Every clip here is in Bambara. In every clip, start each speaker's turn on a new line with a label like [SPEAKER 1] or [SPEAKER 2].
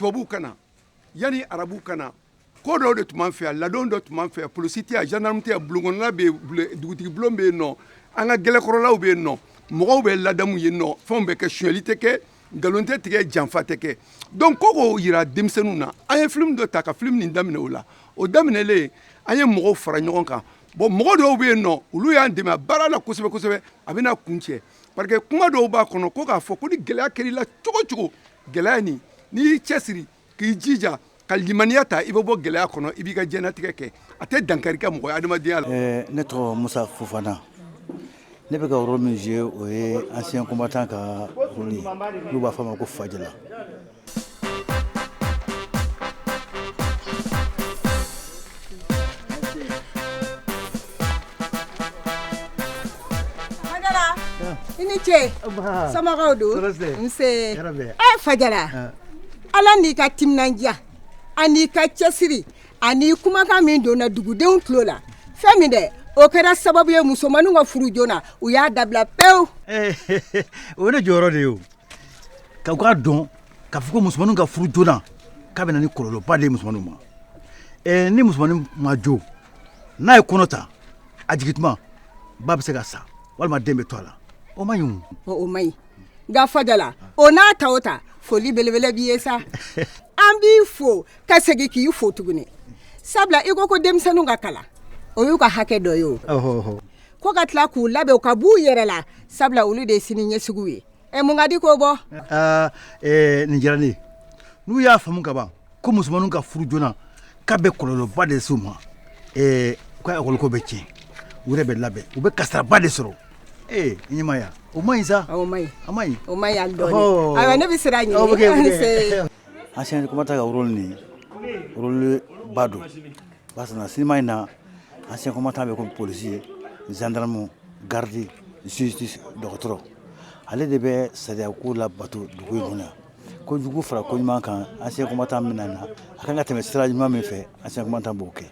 [SPEAKER 1] Tubabuw ka na, yanni arabuw ka na, ko dɔw de tun b'an fɛ yan, ladon dɔ tun b'an fɛ yan. Polisi tɛ yan, gendarme tɛ yan, bulonkɔnɔna bɛ yen, dugutigi bulon bɛ yen nɔ, an ka gɛlɛkɔrɔlaw bɛ yen nɔ, mɔgɔw bɛ ladamu yen nɔ, fɛnw bɛ kɛ, sonyali tɛ kɛ, nkalon tɛ tigɛ, janfa tɛ kɛ. Donc ko k'o yira denmisɛnninw na, an ye film dɔ ta ka film nin daminɛ o la. O daminɛlen, an ye mɔgɔw fara ɲɔgɔn kan. Bon, mɔgɔ dɔw bɛ yen nɔ, olu y'an dɛmɛ baara la kosɛbɛ kosɛbɛ. A bɛna kun cɛ, parce que kuma dɔw b'a kɔnɔ ko k'a fɔ ko ni gɛlɛya kɛr'i la cogo cogo, gɛlɛya nin, n'i y'i cɛsiri k'i jija ka limaniya ta, i bɛ bɔ gɛlɛya kɔnɔ, i b'i ka diɲɛnatigɛ kɛ, a tɛ dankari kɛ mɔgɔ ye adamadenya la.
[SPEAKER 2] Ne tɔgɔ Musa Fofana. Ne bɛ ka rôle min jouer, o ye ancien combattant ka rôle ye, n'u b'a fɔ a ma ko Fajala.
[SPEAKER 3] I ni ce, somɔgɔw dun? Nse. Ɛ Fajala, Ala n'i ka timinandiya an'i ka cɛsiri ani kumakan min donna dugudenw tulo la, fɛn min dɛ, o kɛra sababu ye musomanninw ka furu joona, u y'a dabila pewu.
[SPEAKER 2] O ye ne jɔyɔrɔ de ye o, ka u k'a dɔn k'a fɔ ko musomanninw ka furu joona k'a bɛ na ni kɔlɔlɔba de ye musomanninw ma. Ni musomannin ma jo, n'a ye kɔnɔ ta, a jigintuma ba bɛ se ka sa walima den bɛ to a la. O man ɲi.
[SPEAKER 3] O man ɲi, nka Fajala, o n'a ta o ta, foli belebele b'i ye sa. An b'i fo ka segin k'i fo tuguni, sabula i ko ko denmisɛnninw ka kalan, o y'u ka hakɛ dɔ ye. O ko ka tila k'u labɛn u ka b'u yɛrɛ la, sabula olu de ye sini ɲɛsigiw ye. Ɛ, mun ka di k'o bɔ?
[SPEAKER 2] Nin diyara ne ye. N'u y'a faamu ka ban ko musomanninw ka furu joona k'a bɛ kɔlɔlɔba de se u ma, u ka ekɔliko bɛ tiɲɛ, u yɛrɛ bɛ labɛn, u bɛ kasaraba de sɔrɔ. Ee, ɲɛmaaya, o man ɲi sa.
[SPEAKER 3] O man ɲi.
[SPEAKER 2] A man ɲi.
[SPEAKER 3] O man ɲi hali dɔɔni. Ayiwa, ne bɛ sira ɲini.
[SPEAKER 2] Ancien combattant ka rôle nin, rôle ba don, parce que sinima in na, ancien combattant bɛ comme polisi ye, gendarme, garde, justice, dɔgɔtɔrɔ. Ale de bɛ sariya ko labato dugu in kɔnɔ yan. Kojugu fara ko ɲuman kan, ancien combattant min na, a kan ka tɛmɛ sira ɲuman min fɛ, ancien combattant b'o kɛ.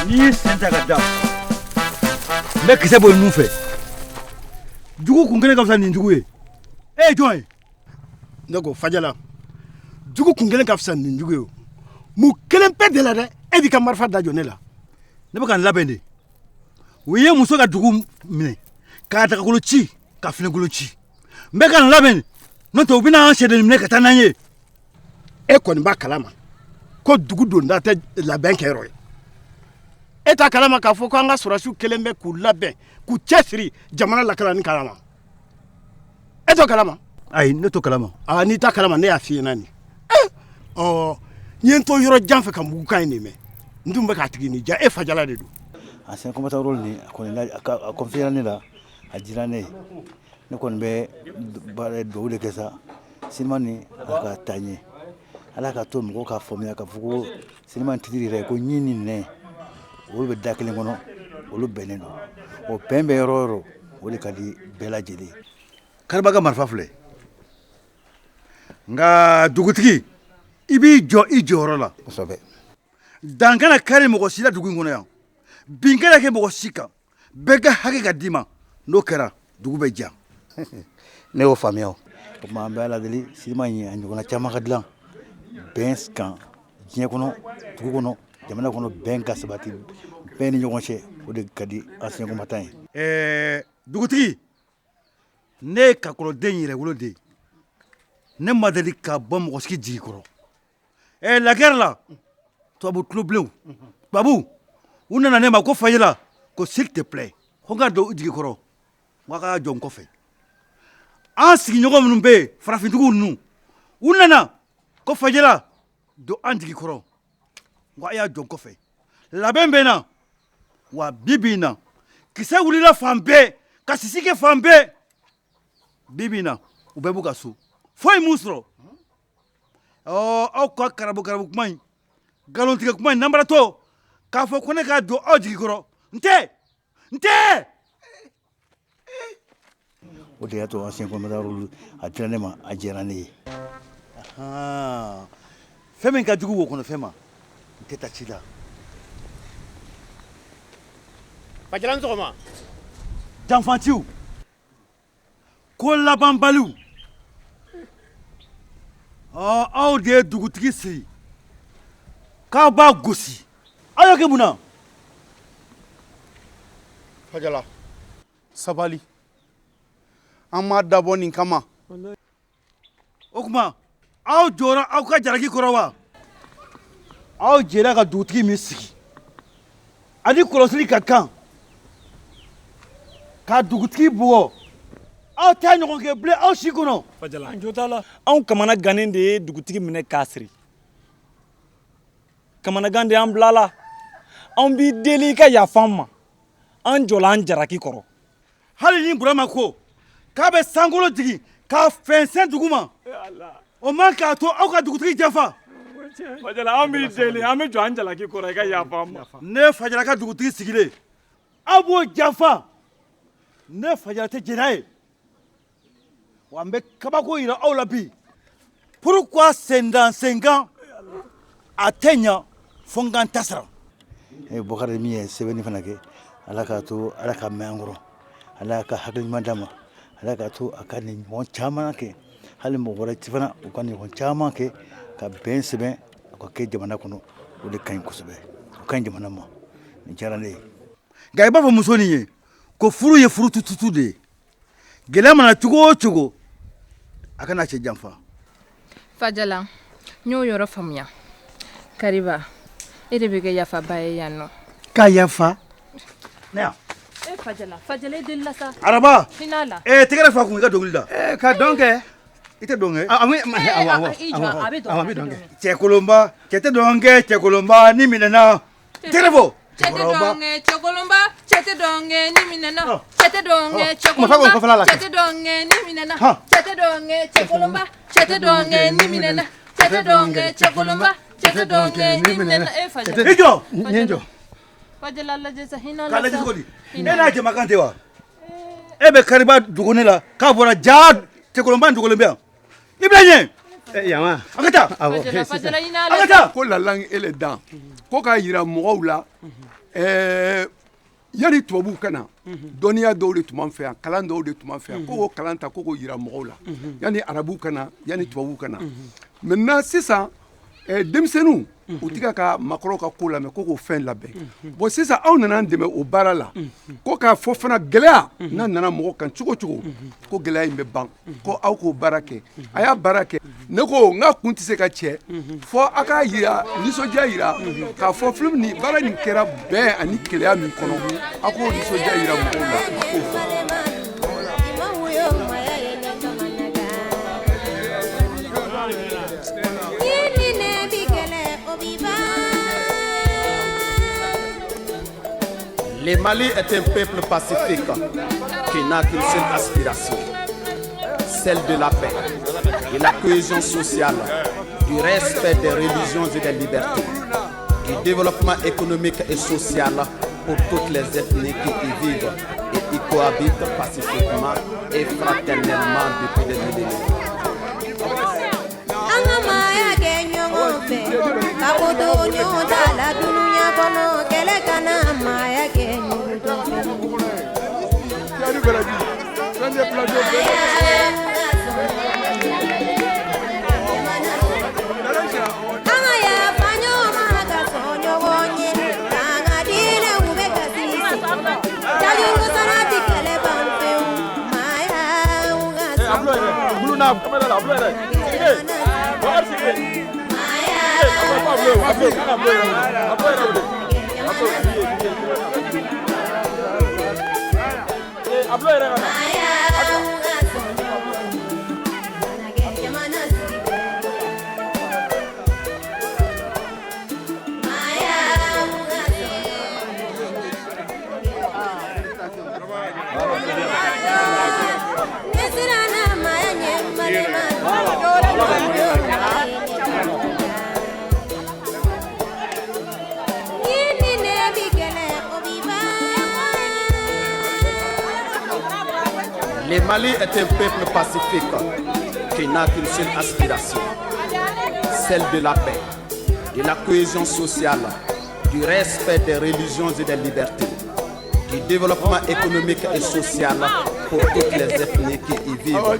[SPEAKER 2] N'i y'i sen ta ka da, n bɛ kisɛ bɔ i nun fɛ. Jugu kun kelen ka fisa nin jugu ye. E ye jɔn ye?
[SPEAKER 4] Ne ko Fajala, jugu kun kelen ka fisa nin jugu ye. Mun kelen pe de la dɛ, e b'i ka marifa da jɔ ne la.
[SPEAKER 2] Ne bɛ ka n labɛn de. U ye muso ka dugu minɛ k'a dagakolo ci, ka filenkolo ci. N bɛ ka n labɛn, n'o tɛ u bɛna an sɛdennin minɛ ka taa n'an ye.
[SPEAKER 4] E kɔni b'a kalama ko dugu donda tɛ labɛn kɛyɔrɔ ye. E t'a kalama k'a fɔ ko an ka sɔrɔdasiw kelen bɛ k'u labɛn k'u cɛsiri jamana lakanani kalama? E t'o kalama?
[SPEAKER 2] Ayi, ne t'o kalama.
[SPEAKER 4] Aa, n'i t'a kalama, ne y'a f'i ɲɛna nin. Ɔ, n ye n to yɔrɔ jan fɛ ka mugukan in de mɛn, n tun bɛ k'a tigi ni ja. E Fajala de don.
[SPEAKER 2] Ancien combattant rôle nin, a kɔni a confiera ne la, a dira ne ye. Ne kɔni bɛ baara dugawu de kɛ sa, sinima nin a ka taa ɲɛ. Ala ka to mɔgɔw k'a faamuya k'a fɔ ko sinima in titre yɛrɛ ko ɲin ni nɛ, olu bɛ da kelen kɔnɔ, olu bɛnnen don. O bɛn bɛ yɔrɔ o yɔrɔ, o de ka di bɛɛ lajɛlen. Kariba ka marifa filɛ, nka dugutigi, i b'i jɔ i jɔyɔrɔ la.
[SPEAKER 5] Kosɛbɛ.
[SPEAKER 2] Dan kana kari mɔgɔ si la dugu in kɔnɔ yan, bin kana kɛ mɔgɔ si kan, bɛɛ ka hakɛ ka d'i ma. N'o kɛra, dugu bɛ diya.
[SPEAKER 5] Ne y'o faamuya.
[SPEAKER 2] O tuma, an bɛ Ala deli, sinima in a ɲɔgɔnna caman ka dilan bɛn kan diɲɛ kɔnɔ, dugu kɔnɔ, jamana kɔnɔ, bɛn ka sabati bɛɛ ni ɲɔgɔn cɛ. O de ka di ancien combattant ye. Dugutigi, ne ye kakɔlɔden yɛrɛwolo de ye. Ne ma deli ka bɔ mɔgɔ si jigi kɔrɔ. La guerre la, tubabu tulobilenw, tubabu u nana ne ma ko Fajala, ko s'il te plaît, ko n ka don u jigi kɔrɔ, n ko ka jɔ n kɔfɛ. An sigiɲɔgɔn minnu bɛ yen, farafindugu ninnu, u nana ko Fajala, don an jigi kɔrɔ, n ko a y'a jɔ n kɔfɛ. Labɛn bɛ n na wa. Bi bi in na, kisɛ wulila fan bɛɛ ka sisi kɛ fan bɛɛ. Bi bi in na, u bɛɛ b'u ka so, foyi m'u sɔrɔ. Ɔ, aw ka karabu karabu kuma in, nkalontigɛ kuma in, nanbaratɔ k'a fɔ ko ne k'a don aw jigi kɔrɔ, n tɛ, n tɛ. O de y'a to ancien combattant rôle a dira ne ma, a diyara ne ye. Fɛn min ka jugu wo kɔnɔ fɛn ma, n tɛ taa ci la.
[SPEAKER 4] Fajala ni sɔgɔma.
[SPEAKER 2] Janfanciw, ko labanbaliw, ɔ aw de ye dugutigi siri k'aw b'a gosi, aw y'o kɛ mun na?
[SPEAKER 6] Fajala, sabali, an m'a dabɔ nin kama.
[SPEAKER 2] O tuma aw jɔra aw ka jalaki kɔrɔ wa? Aw jɛra ka dugutigi min sigi ani kɔlɔsili ka kan ka dugutigi bugɔ, aw t'a ɲɔgɔn kɛ bilen aw si kɔnɔ.
[SPEAKER 7] Fajala, an jo t'a la. Anw kamana gannen de ye dugutigi minɛ k'a siri. Kamanagan de y'an bila la. Anw b'i deli i ka yafa an ma. An jɔla an jaraki kɔrɔ.
[SPEAKER 2] Hali ni Burama ko k'a bɛ sankolo jigin k'a fɛnsɛn dugu ma, o man k'a to aw ka dugutigi janfa.
[SPEAKER 7] Fajala, an b'i deli, an bɛ jɔ an jalaki kɔrɔ, i ka yafa an ma.
[SPEAKER 2] Ne Fajala ka dugutigi sigilen, aw b'o janfa. Ne Fajala tɛ jɛn n'a ye. Wa n bɛ kabako yira aw la bi. Pourquoi sendan senkan a tɛ ɲa fo n ka n ta sara.
[SPEAKER 8] Bɔkari min ye sɛbɛnni fana kɛ, Ala k'a to Ala ka mɛn an kɔrɔ, Ala ka hakili ɲuman d'a ma, Ala k'a to a ka nin ɲɔgɔn caman kɛ, hali mɔgɔ wɛrɛ ci fana u ka nin ɲɔgɔn caman kɛ ka bɛn sɛbɛn a ka kɛ jamana kɔnɔ. O de ka ɲi kosɛbɛ, o ka ɲi jamana ma. Nin diyara ne ye.
[SPEAKER 2] Nka i b'a fɔ muso nin ye ko furu ye furu tututu de ye. Gɛlɛya mana cogo o cogo, a kana cɛ janfa.
[SPEAKER 9] Fajala, n y'o yɔrɔ faamuya. Kariba, e de bɛ kɛ yafaba ye yan nɔ.
[SPEAKER 4] Ka yafa.
[SPEAKER 2] Ne yan.
[SPEAKER 9] E Fajala, Fajala, e delila sa.
[SPEAKER 2] Araba.
[SPEAKER 9] Hinɛ la.
[SPEAKER 2] Ee, tɛgɛrɛ fa kun i ka dɔnkili da.
[SPEAKER 1] Ee, ka dɔn kɛ.
[SPEAKER 2] I tɛ dɔn kɛ.
[SPEAKER 1] Awɔ, awɔ,
[SPEAKER 9] I jɔ, a bɛ dɔn kɛ,
[SPEAKER 1] awɔ, a bɛ dɔn kɛ.
[SPEAKER 2] Cɛkolonba, cɛ tɛ dɔn kɛ, cɛkolonba ni minɛna. Tɛgɛrɛ fɔ.
[SPEAKER 9] Cɛ tɛ dɔn kɛ, cɛkolonba, cɛ tɛ dɔn kɛ ni minɛna. Cɛ tɛ dɔn kɛ,
[SPEAKER 1] Kuma fɔ kɔfɛla la
[SPEAKER 9] cɛkolonba, cɛ tɛ dɔn kɛ ni minɛna. Cɛ tɛ dɔn kɛ, cɛkolonba, cɛ tɛ dɔn kɛ ni minɛna. Cɛ tɛ dɔn kɛ, cɛkolonba, cɛ tɛ dɔn kɛ ni minɛna. E Fajala.
[SPEAKER 2] I jɔ.
[SPEAKER 1] N ye n jɔ.
[SPEAKER 9] Fajala lajɛ sa, hinɛ
[SPEAKER 2] K'a
[SPEAKER 9] la
[SPEAKER 2] lajɛ
[SPEAKER 9] sa.
[SPEAKER 2] cogo di? E n'a jamakan tɛ wa? E bɛ Kariba dogo ne la k'a bɔra ja cɛkolonba in dogolen bɛ yan. I bila ɲɛ.
[SPEAKER 1] Yama.
[SPEAKER 2] An ka taa.
[SPEAKER 1] Awɔ.
[SPEAKER 9] Fajala, Fajala, hinɛ
[SPEAKER 2] An
[SPEAKER 9] la
[SPEAKER 2] ka
[SPEAKER 9] sa.
[SPEAKER 2] taa.
[SPEAKER 1] Ko la langue et les dents, ko k'a yira mɔgɔw la, yanni tubabuw ka na, dɔnniya dɔw de tun b'an fɛ yan, kalan dɔw de tun b'an fɛ yan, ko k'o kalan ta ko k'o yira mɔgɔw la yanni arabuw ka na, yanni tubabuw ka na. Maintenant sisan, denmisɛnninw u tɛ ka maakɔrɔw ka ko lamɛn, ko k'o fɛn labɛn. Bon, sisan aw nana an dɛmɛ o baara la, ko k'a fɔ fana gɛlɛya n'a nana mɔgɔ kan cogo cogo, ko gɛlɛya in bɛ ban, ko aw k'o baara kɛ. A y'a baara kɛ. Ne ko n ka kun tɛ se ka cɛ fɔ a k'a yira, nisɔndiya yira k'a fɔ film nin baara nin kɛra bɛn ani keleya min kɔnɔ, a k'o nisɔndiya yira mɔgɔw la, a k'o fɔ.
[SPEAKER 10] Le Mali est un peuple pacifique qui n'a qu'une seule aspiration, celle de la paix, de la cohésion sociale, du respect des religions et des libertés, du développement économique et social pour toutes les ethnies qui y vivent et y cohabitent pacifiquement et fraternellement depuis des millénaires.
[SPEAKER 11] An ka maaya kɛ ɲɔgɔn fɛ, ka ko to ɲɔgɔn ta la dunuya kɔnɔ, kɛlɛ kana maaya kɛ ɲɔgɔn fɛ.
[SPEAKER 1] Yanni baraji, fɛn tɛ plateau bɛɛ.
[SPEAKER 11] An ka yafa ɲɔgɔn ma ka sɔn ɲɔgɔn ye, k'an ka diinɛw bɛ ka sinsin. Tajuru sara ti kɛlɛ ban pewu, maaya ka sɔn.
[SPEAKER 10] Buluna, caméra la, bulon yɛrɛ. Sidike, Bakari Sidike. Ablo, ablo, ablo, ablo yɛrɛ wele. Ablo, ablo yɛrɛ ka na.
[SPEAKER 11] Ne siranna maaya ɲɛ n balima. Ni ni ne bi kɛlɛ, o bi ban.
[SPEAKER 10] Le Mali est un peuple pacifique qui n'a qu'une seule aspiration, celle de la paix, de la cohésion sociale, du respect des religions et des libertés, du développement économique et social pour toutes les ethnies qui y vivent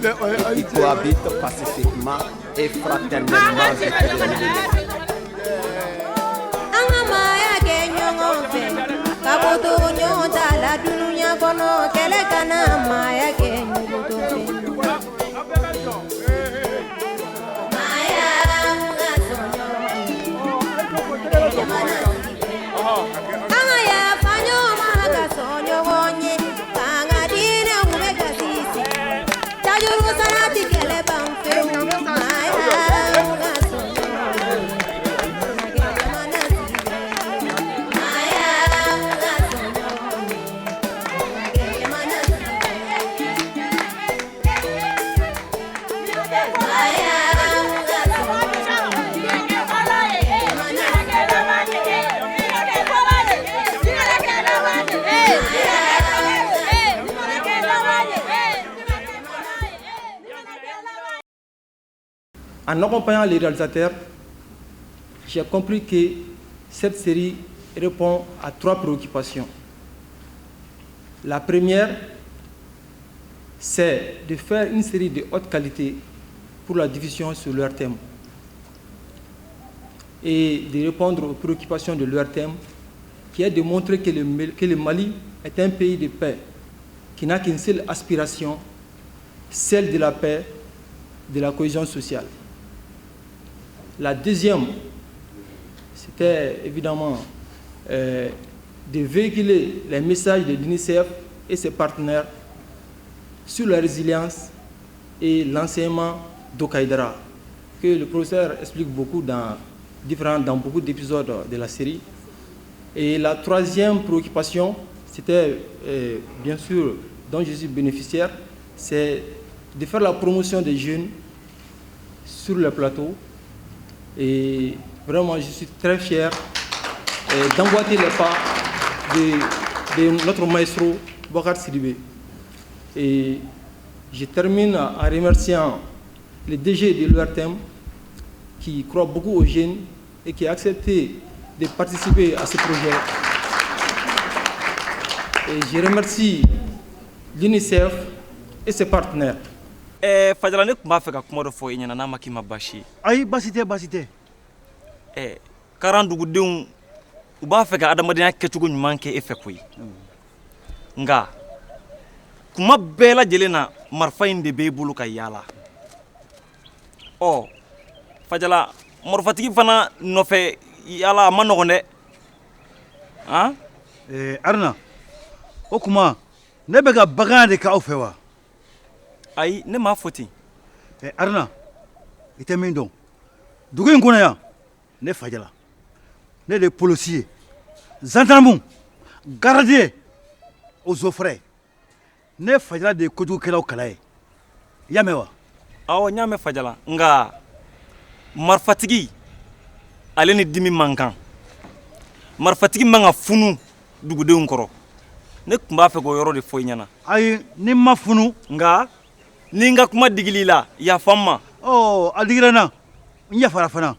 [SPEAKER 10] et qui cohabitent pacifiquement et fraternellement depuis des millénaires.
[SPEAKER 11] An ka maaya kɛ ɲɔgɔn fɛ ka ko to ɲɔgɔn ta la dunuya kɔnɔ kɛlɛ kana maaya kɛ ɲɔgɔn fɛ. Maaya an ka sɔn ɲɔgɔn ye jamana an ka yafa ɲɔgɔn ma ka sɔn ɲɔgɔn ye k'an ka diinɛw bɛ ka sinsin tajuru sara ti kɛlɛ ban fewu maaya an ka sɔn ɲɔgɔn ye jamana maaya an ka sɔn ɲɔgɔn ye jamana maaya an ka sɔn
[SPEAKER 12] En accompagnant les réalisateurs, j'ai compris que cette série répond à trois préoccupations. La première, c'est de faire une série de haute qualité pour la diffusion sur l'ORTM et de répondre aux préoccupations de l'ORTM, qui est de montrer que le Mali est un pays de paix, qui n'a qu'une seule aspiration, celle de la paix, de la cohésion sociale. La deuxième, c'était évidemment de véhiculer les messages de l'UNICEF et ses partenaires sur la résilience et l'enseignement d'Okaïdara, que le professeur explique beaucoup dans beaucoup d'épisodes de la série. Et la troisième préoccupation, c'était bien sûr, dont je suis bénéficiaire, c'est de faire la promotion des jeunes sur le plateau. Et vraiment, je suis très fier d'emboîter les pas de notre maestro Bokar Sidibé. Et je termine en remerciant le DG de l'ORTM qui croit beaucoup aux jeunes et qui a accepté de participer à ce projet. Et je remercie l'UNICEF et ses partenaires.
[SPEAKER 7] Fadala, ne tun b'a fɛ ka kuma dɔ fɔ i ɲɛna n'a ma k'i ma baasi ye.
[SPEAKER 2] Ayi, baasi tɛ, baasi tɛ.
[SPEAKER 7] Karan dugudenw, u b'a fɛ ka adamadenya kɛcogo ɲuman kɛ e fɛ koyi, nka kuma bɛɛ lajɛlen na, marifa in de b'e bolo ka yaala. Ɔ Fajala, marifatigi fana nɔfɛ yaala a ma nɔgɔn dɛ, han.
[SPEAKER 2] Aruna, o kuma ne bɛ ka bagan de k'aw fɛ wa?
[SPEAKER 7] Ayi, ne m'a fɔ ten.
[SPEAKER 2] Aruna, i tɛ min dɔn, dugu in kɔnɔ yan, ne Fajala, ne de ye polisi ye, gendarme, gardien, eaux et forêts. Ne Fajala de ye kojugukɛlaw kala ye, i y'a mɛn wa?
[SPEAKER 7] Awɔ, n y'a mɛn Fajala, nka marifatigi ale ni dimi man kan. Marifatigi man ka funu dugudenw kɔrɔ. Ne tun b'a fɛ k'o yɔrɔ de fɔ i ɲɛna.
[SPEAKER 2] Ayi, ni n ma funu.
[SPEAKER 7] Nka ni n ka kuma digil'i la, yafa n ma.
[SPEAKER 2] Ɔ, a digira n na, n yafara fana.